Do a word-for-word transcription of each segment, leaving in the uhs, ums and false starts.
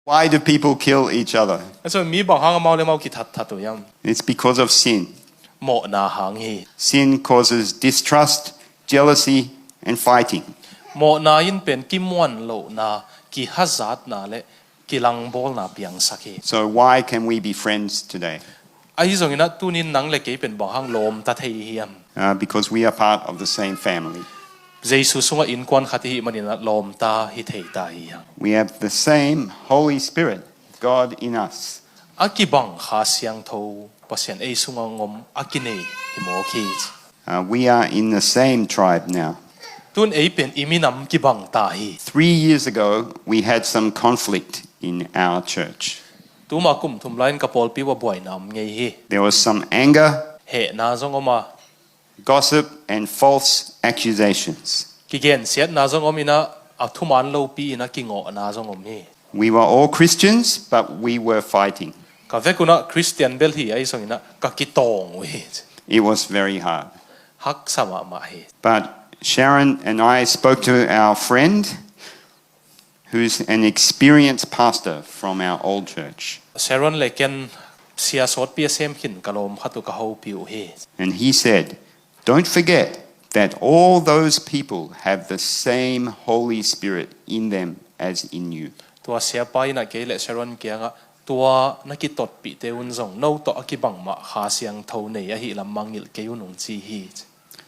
Why do people kill each other? Ahi zongin mi bang hang amau le amau kithatthat uh hiam? It's because of sin. Mawhna hang hi. Sin causes distrust, jealousy, and fighting. Mawhna in pen kimuan lohna, kihazatna le kilangbawlna piangsak hi. So why can we be friends today? Ahi zongin ah tunin nang le kei pen bang hang lawmta thei hiam? Uh, because we are part of the same family. Jesu sungah innkuan khat i hih manin ah lawmta hi thei ta hi hang. We have the same Holy Spirit, God in us. A kibang Kha Siangtho Pasian ei sungah hong om a kinei hi mawk hi. Uh, we are in the same tribe now. Tun ei pen i minam kibang ta hi. Three years ago, we had some conflict in our church. Tuma kum thum lai-in ka pawlpi uah buaina om ngei hi. There was some anger, hehna zong om a, gossip and false accusations. Kigensiatna zong om in ah, a thuman lopi in ah kingawhna zong om hi. We were all Christians, but we were fighting. Ka vek un ah Christian bel hi, ahi zongin ah ka kitawng uh hi. It was very hard. Haksa mahmah hi. But Sharon and I spoke to our friend, who's an experienced pastor from our old church. Sharon le ken sia sawtpi a sem khin ka lawm khat uh ka hopih uh hi. And he said, "Don't forget that all those people have the same Holy Spirit in them as in you." Tua siapa in ah kei le Sharon kiangah, "Tua na kitotpihte un zong no tawh a kibang mah Kha Siangtho nei ahih lam mangngilh kei un," hong ci hi.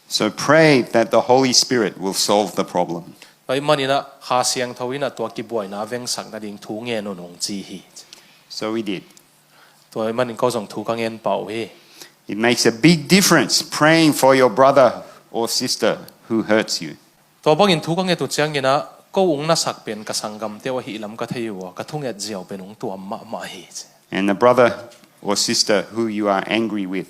So pray that the Holy Spirit will solve the problem. Tua ahih manin ah Kha Siangtho in ah tua kibuaina vengsak nading thu ngen un, hong ci hi. So we did. Tua ahih manin ko zong thu ka ngen pah uh hi. It makes a big difference praying for your brother or sister who hurts you. Tua bangin thu ka nget uh ciangin ah ko hong nasak pen ka sanggamte uh ahih lam ka thei uh a, ka thunget ziau pen hong tuam mahmah hi. And the brother or sister who you are angry with.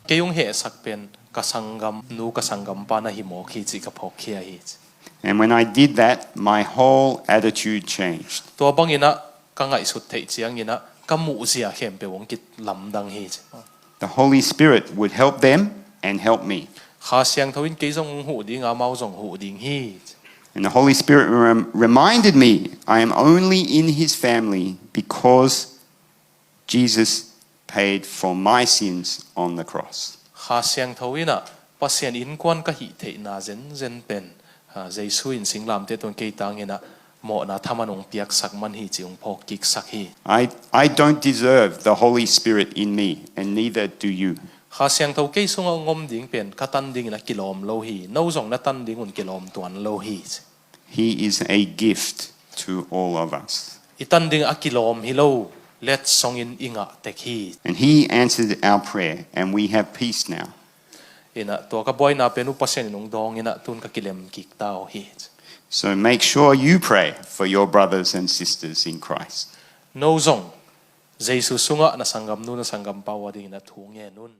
Kei hong hehsak pen ka sanggamnu, ka sanggampa na hi mawk hi cih ka phawkkhia hi. And when I did that, my whole attitude changed. Tua bangin ah ka ngaihsut theih ciangin ah ka muhzia khempeuh hong kilamdang hi. The Holy Spirit would help them and help me. Kha Siangtho in kei zong hong huh ding a, amau zong huh ding hi. And the Holy Spirit rem- reminded me, "I am only in his family because Jesus paid for my sins on the cross." Kha Siangtho in ah Pasian innkuan ka hih theihna zenzen pen, ah, Jesu in singlamteh tungah kei tangin ah mawhna thaman hong piaksak man hi cih hong phawkkiksak hi. I, I don't deserve the Holy Spirit in me, and neither do you. Kha Siangtho kei sungah hong om ding pen ka tan dingin a kilawm lo hi. No zong na tan ding un kilawm tuan lo hi. He is a gift to all of us. I tan ding a kilawm hi lo, letsongin i ngah tek hi. And he answered our prayer, and we have peace now. In ah tua ka buaina pen uh Pasian in hong dawng in ah tun ka kilem kik ta uh hi. So make sure you pray for your brothers and sisters in Christ. No zong Jesu sungah na sanggamnu, na sanggampa uh adingin ah thu ngen un.